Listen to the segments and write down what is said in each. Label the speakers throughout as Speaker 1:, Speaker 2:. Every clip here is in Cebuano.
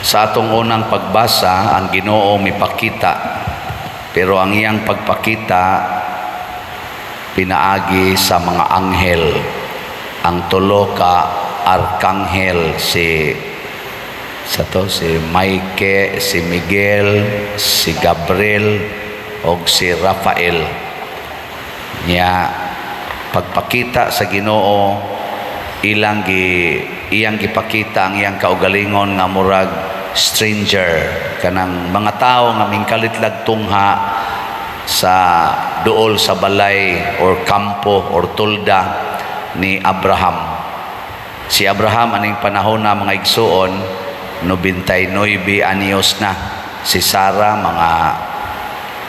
Speaker 1: Sa atong unang pagbasa, ang Ginoo mipakita, pero ang iyang pagpakita pinaagi sa mga anghel. Ang tulo ka arkanghel, si sa to si Mike, si Miguel, si Gabriel og si Rafael. Nya pagpakita sa Ginoo, ilang gi iyang gipakita ang iyang kaugalingon nga murag stranger, kanang mga tao nga mingkalit lag tungha sa duol sa balay or kampo or tolda ni Abraham. Si Abraham aning panahon na, mga igsuon, 99 anyos na. Si Sarah, mga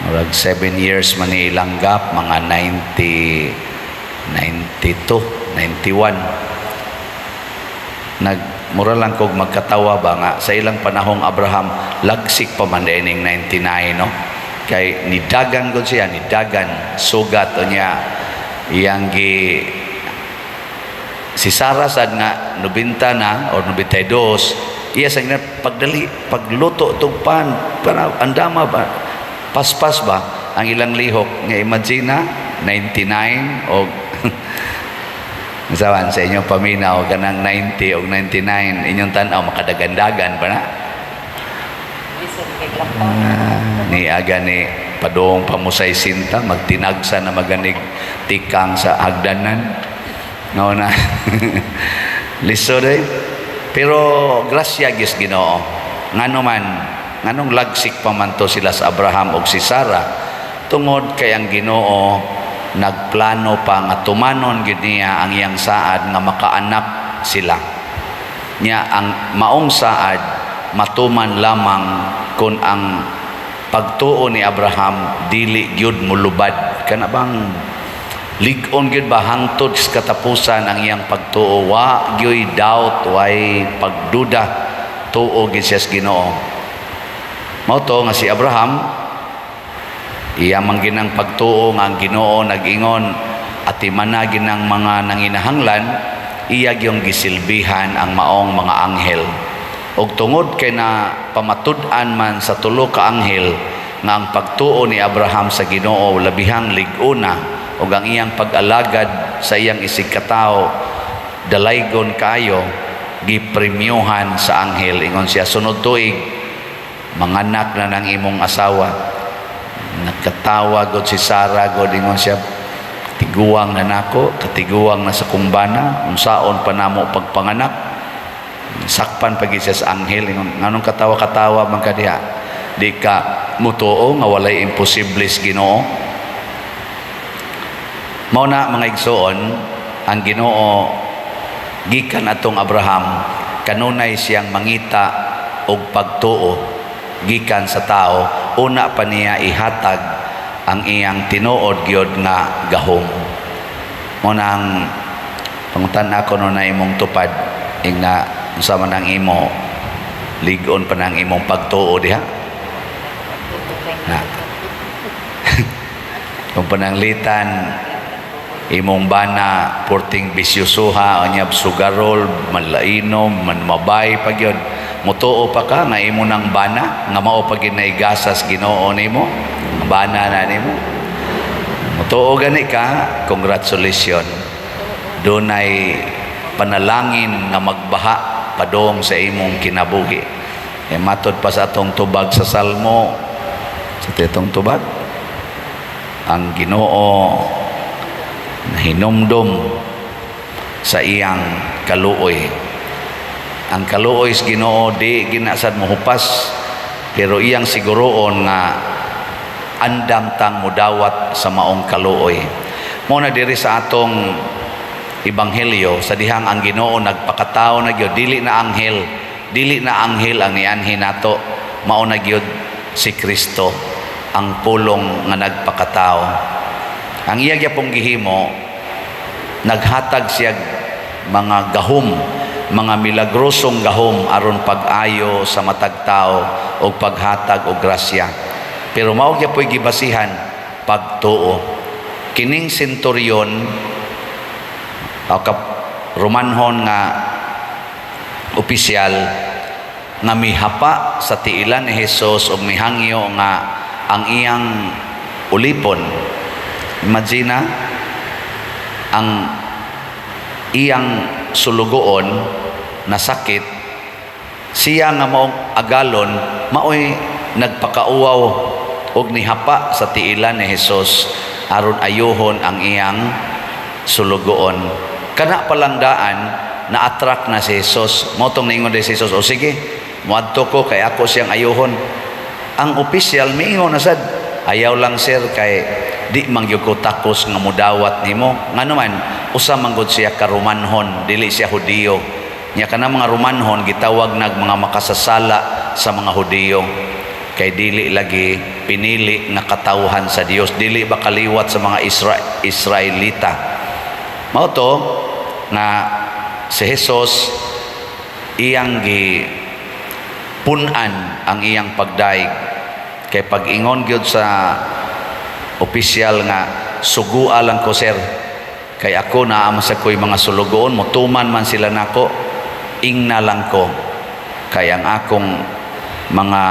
Speaker 1: murag 7 years man ni ilang gap, mga 90, 92, 91. Nag mura lang kog magkatawa ba nga sa ilang panahong Abraham, lagsik pa man ning 99, no? Kay nidagan gud siya, nidagan sugat o niya iyang gi si Sarah sad nga 90 na or 92, iya sa gina pagdali pagluto tugpan para andama ba, paspas ba ang ilang lihok. Nga imagine na 99 og Sawan sa inyong paminaw, kanang 90 og 99, inyong tan-aw makadagandagan pa na.
Speaker 2: Bisan kay lakaw.
Speaker 1: Ah, ni aga ni padung pa mo sa isinta, magtinagsa na maganig tikang sa hagdanan. No na. Lisod eh. Pero grasya gyud Ginoo. Ngano man, nganong lagsik pa man to sila sa Abraham og si Sarah? Tungod kay ang Ginoo nagplano pa nga tumanon gyud niya ang iyang saad nga makaanak sila. Nya ang maong saad matuman lamang kung ang pagtuo ni Abraham dili gyud mulubad, kana bang lig-on gyud ba hangtod sa katapusan ang iyang pagtuo, wa gyud doubt, way pagduda, tuo gyud siya sa Ginoo. Mao to nga si Abraham, iya man ginang pagtuo nga ang Ginoo nag-ingon atimana ginang mga nanginahanglan, iya gyung gisilbihan ang maong mga anghel. Ug tungod kay na pamatud-an man sa tulo ka anghel nga ang pagtuo ni Abraham sa Ginoo labihang lig-ona ug ang iyang pag-alagad sa iyang isigkatawo dalaygon kaayo, gipremyohan sa anghel. Ingon siya, "Sunod tuig manganak na ng imong asawa." Nakatawa god si Sarah god. Ingon siya, "Tiguang na nako, katiguang na sa kong bana, unsaon pa namo pagpanganak?" Sakpan pagi siya sa anghel. Ingon, "Nganong katawa-katawa man ka diha? Di ka mutuo nga walay imposible sa Ginoo?" Mao na, mga igsuon, ang Ginoo gikan atong Abraham kanunay siyang mangita og pagtuo gikan sa tao, una pa niya ihatag ang iyang tinuod gyud nga gahom. Mo nang pangutan ako no na imong tupad, ingna unsa man ang imo, lig-on pa nang imong pagtuo diha na kung pananglitan imong bana porting bisyusuha, unya sugarol, manlainom, manmabay pa gyud, mutuo pa ka nga imo nang bana nga mao pa gyud naigasas Ginoo nimo, bana na nimo? Mutuo gani ka, congratulations, dunay panalangin nga magbaha padong sa imong kinabuhi. E matod pa sa atong tubag sa Salmo, sa titong tubag, ang Ginoo nahinumdum sa iyang kaluoy. Ang kaluoy sa Ginoo di ginasad mohupas, pero iyang siguroon nga andam tang mudawat sa maong kaluoy. Mo na diri sa atong ebanghelyo, sa dihang ang Ginoo nagpakatao na gyud, dili na anghel, dili na anghel ang nianhi nato, mao na gyud si Kristo, ang Pulong nga nagpakatao. Ang iya gyapong gihimo, naghatag siya mga gahom, mga milagrosong gahom aron pag-ayo sa matag tao o paghatag og grasya, pero mao gyapoy gibasihan pagtuo. Kining senturyon o kap Romanhon nga opisyal nga mihapa sa tiilan ni Jesus ug mihangyo nga ang iyang ulipon. Imagine na, ang iyang sulugoon nasakit, siya nga maong agalon maoy nagpakauwaw og nihapa sa tiilan ni Jesus aron ayuhon ang iyang sulugoon. Kana palang daan na-attract na si Jesus. Mao tong niingon si Jesus, "O sige, muadto ko kay ako siyang ayuhon." Ang opisyal miingon na sad, "Ayaw lang, sir, kay di man gyud ko takos nga mudawat nimo." Ngano man, usa man gud siya ka Romanhon, dili siya Hudiyo. Nya kana mga Romanhon gitawag nag mga makasasala sa mga Hudiyo kay dili lagi pinili nga katawhan sa Dios, dili ba kaliwat sa mga Israelita. Mao to nga si Jesus iyang gi pun-an ang iyang pagdaig kay pag-ingon gyud sa opisyal nga, "Sugua lang ko, sir, kay ako naa man sa ko'y mga sulugoon, mutuman man sila nako. Ingna lang ko kay ang akong mga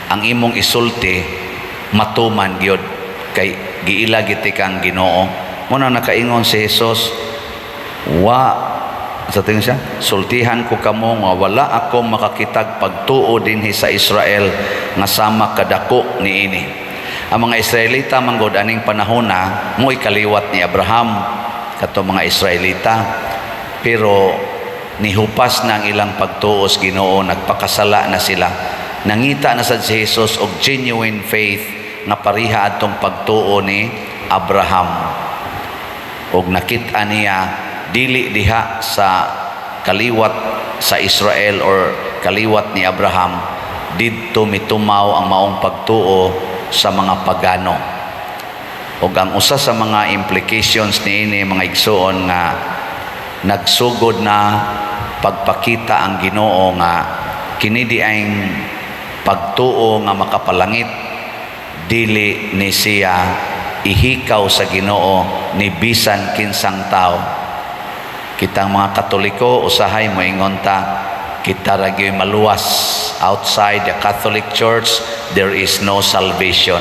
Speaker 1: ang imong isulti matuman gyud kay giila giti kang Ginoo." Mao na nakaingon si Jesus, wa sa tingin siya, "Sultihan ko kamo nga wala ako makakitag pagtuo dinhi sa Israel nga sama kadako niini." Ang mga Israelita manggod aning panahona mo'y kaliwat ni Abraham kato mga Israelita, pero nihupas na ang ilang pagtuo sa Ginoo, nagpakasala na sila. Nangita na sad si Jesus og genuine faith nga pareha adtong pagtuo ni Abraham og nakit-a niya dili diha sa kaliwat sa Israel or kaliwat ni Abraham didto mitumaw ang maong pagtuo, sa mga pagano. Ug ang usa sa mga implications niini, mga igsuon, nga nagsugod na pagpakita ang Ginoo nga kini di ang pagtuo nga makapalangit, dili ni siya ihikaw sa Ginoo ni bisan kinsang tao. Kitang mga Katoliko usahay moingon ta, kita ra gyud maluwas. Outside the Catholic Church there is no salvation.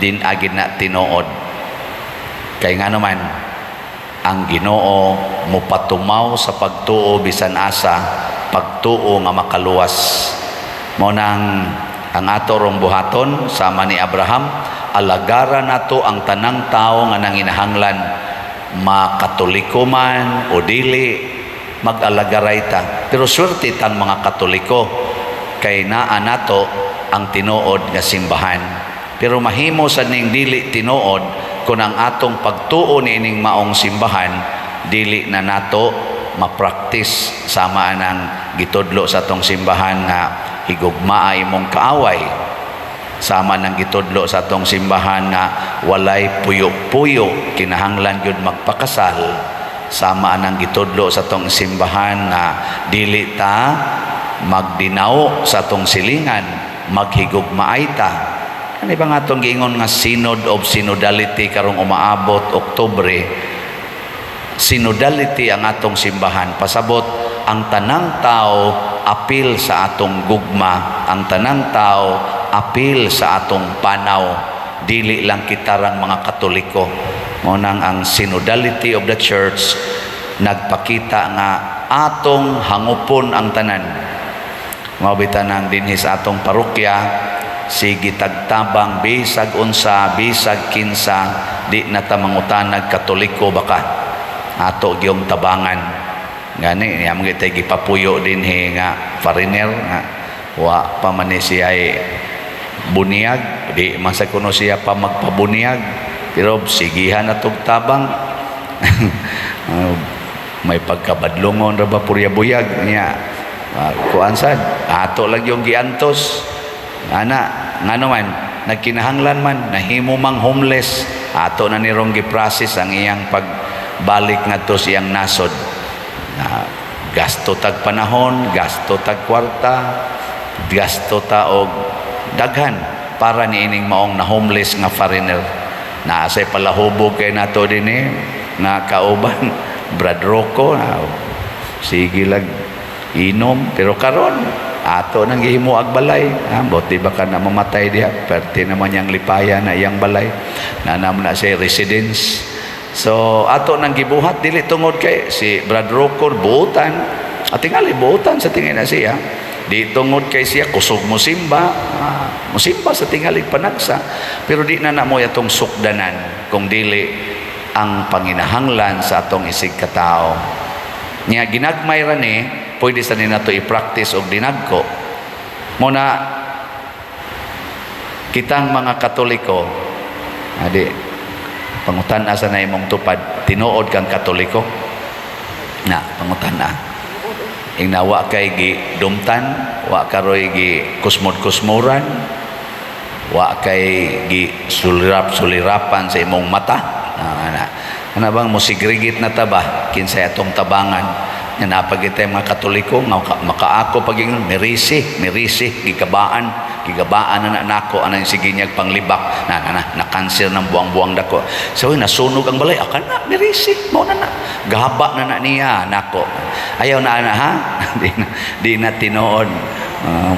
Speaker 1: Din agid na tinuod kay ngano man ang Ginoo mopatumaw sa pagtuo bisan asa, pagtuo nga makaluwas. Mao nang ang ato rong buhaton sama ni Abraham, alagara nato ang tanang tao nga nanginahanglan, makatoliko man o dili, mag-alagaray ta. Pero swerte tang mga Katoliko kay naa nato ang tinuod nga simbahan. Pero mahimo sa ning dili tinuod kung ang atong pagtuo niining maong simbahan dili na nato ma-practice, sama anang gitudlo sa atong simbahan nga higugmaa imong kaaway, sama ng gitudlo sa atong simbahan nga walay puyo-puyo, kinahanglan gyud magpakasal, sama nang gitudlo sa atong simbahan nga dili ta magdinaw sa atong silingan, maghigugmaay ta. Ano ba nga atong giingon nga Synod of Synodality karong umaabot Oktubre? Synodality ang atong simbahan. Pasabot, ang tanang tao apil sa atong gugma, ang tanang tao apil sa atong panaw, dili lang kitarang mga Katoliko. Mao nang ang synodality of the church nagpakita nga atong hangupon ang tanan. Mao bitaw nang dinhi sa atong parokya sige tagtabang bisag unsa, bisag kinsa, di na ta mangutanag Katoliko baka, ato gyung tabangan. Gani niya mga tay gipapuyo dinhi nga foreigner nga wa pa man ni siya bunyag, di man sa kuno siya pa magpabuniyag, pero sigihan na tog tabang. May pagkabadlungon ra ba, purya buyag niya. Kuan sad ato lang yung giantos ana, ngano man nagkinahanglan man nahimo mang homeless, ato na nirong gi-process ang iyang pagbalik ngadto sa iyang nasod. Na gasto tag panahon, gasto tag kwarta, gasto ta og daghan para niining maong na homeless nga foreigner. Naa say palahubog kay nato dinhi nga kauban, Brad Rocco na sige lag Inom, pero karon ato nang gihimuag balay. Ha, buti ba ka na mamatay diha, perte naman niyang lipaya na iyang balay. Nanam na siya residence. So ato nang gibuhat dili tungod kay si Brad Rocor buutan. At tingali buutan sa tingin na siya. Di tungod kay siya kusog mo simba, musimba sa tingali panagsa, pero di na namo atong sukdanan kung dili ang panginahanglan sa atong isig katao. Nya ginagmay ra ni, pwede sa ni nato i-practice og dinagko. Muna kitang mga Katoliko, adi pangutan-a sa na imong tupad, tinuod kang Katoliko? Na, pangutan-a. Ingna wa kay gi dumtan, wa karoy gi kusmod-kusmuran, wa kay gi sulirap-sulirapan sa imong mata. Ah, ana. Ana bang musigrigit na ta ba kinsay atong tabangan? Nga napagitay mga Katoliko nga makaako pag mirisi, mirisi gikabaan, gigabaan na nako anang sige niyag panglibak na na na, na cancer ng buang-buang dako. So nasunog ang balay, akan na mirisi, mao na na. Gahaba na na niya nako. Ayaw na ana ha? Di na, di na tinuod.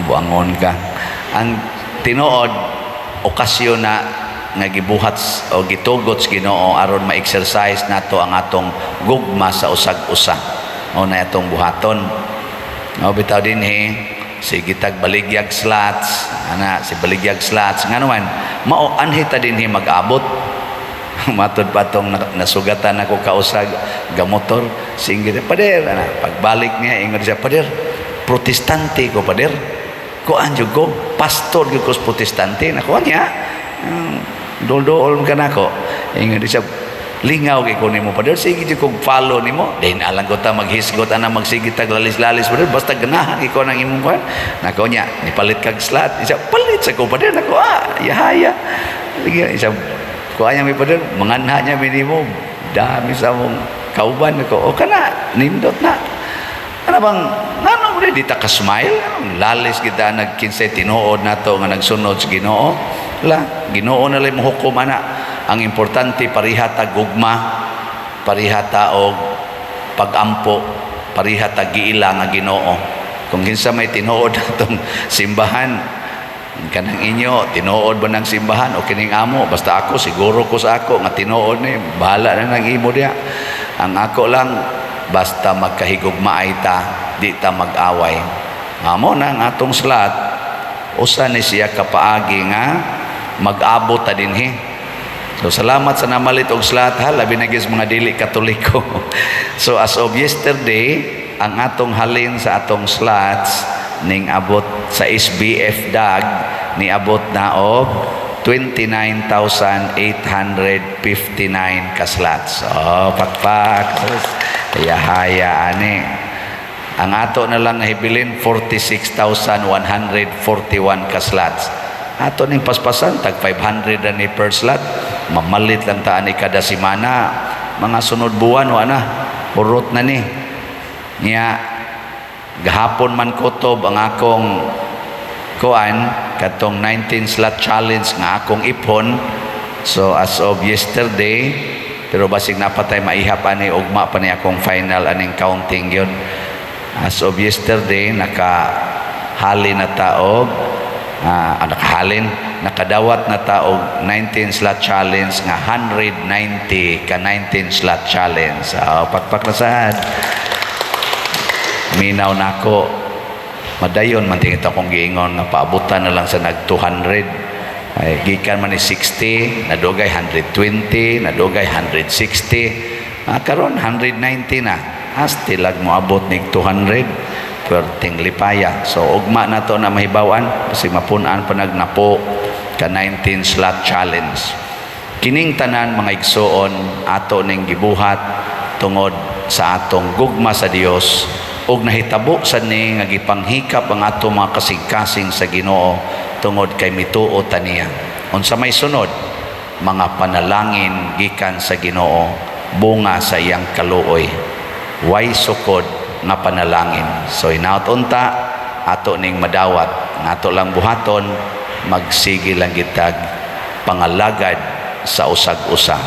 Speaker 1: Buangon ka. Ang tinuod okasyon na nga gibuhat o gitugot sa Ginoo aron ma-exercise nato ang atong gugma sa usag-usa. O na atong buhaton. O bitaw dinhi si gitag baligyag slots, ana si baligyag slots ngano man mao anhi ta dinhi mag-abot. Matod pa tong nasugatan ako kausag gamotor, singgit, "Pader," ana. Pagbalik niya, ingon siya, "Pader, Protestante ko, pader, kuan jud ko, pastor jud ko sa Protestante." Nakuha niya, dol-dool ka nako. Ingon siya, "Lingaw kay ko nimo, pader, sige jud kog follow nimo din, alang ko ta maghisgot ana, magsige tag lalis-lalis, pader, basta ganahan ikaw nang imong kuan." Nako niya, "Nipalit kag slot." Isa, "Palit sa ko, pader." Nako, ah, yahaya. Sige, isa kuan niya mi, "Pader, manganha niya minimo, dami sa mong kauban." Nako, o kana nindot na. Ano bang ngano mo di ta ka smile? Lalis kita nagkinsay tinuod nato nga nagsunod sa Ginoo. La, Ginoo na lang mohukom ana. Ang importante, pareha ta gugma, pareha ta og pagampo, pareha ta giila nga Ginoo. Kung kinsa may tinuod atong simbahan, kanang inyo, tinuod ba ng simbahan o kining amo, basta ako, siguro ko sa ako nga tinuod ni, bahala na nang imo diha. Ang ako lang, basta magkahigugmaay ta, di ta mag-away. Amo na ang atong slot, usa ni siya kapaagi nga mag-abot ta dinhi. So salamat sa namalit og slot ha, labi na gyud sa mga dili Katoliko. So as of yesterday, ang atong halin sa atong slots ning abot sa SBF dag ni abot na og 29,859 ka slots. Oh, pakpak. Haya ani. Ang ato na lang nahibilin, 46,141 ka slots. Ato ning paspasan tag 500 na ni per slot. Mamalit lang ta ani kada semana. Mga sunod buwan wa na. Urot na ni. Nya gahapon man kutob ang akong kuan katong 19 slot challenge nga akong ipon. So as of yesterday, pero basig napatay maihap ani ugma pa ni akong final aning counting yun. As of yesterday, naka halin na ta og nakahalin, nakadawat na ta og 19 slot challenge nga 190 ka 19 slot challenge. Pakpak na sad. Minaw nako, madayon man tingit akong giingon nga paabutan na lang sa nag 200. Ay gikan man ni 60, nadugay 120, nadugay 160, karon 190 na, hasta moabot nig 200, perting lipaya. So ugma na to na mahibawan kasi mapun-an pa nagnapo ka 19 slot challenge. Kining tanan, mga igsoon, ato ning gibuhat tungod sa atong gugma sa Dios ug nahitabo sa ni nga gipanghikap ang ato mga kasing-kasing sa Ginoo tungod kay mituo ta niya. Unsa may sunod? Mga panalangin gikan sa Ginoo, bunga sa iyang kaluoy. Way sukod nga panalangin. So hinaut unta ato ning madawat. Ang ato lang buhaton, magsige lang gitag pangalagad sa usag-usa.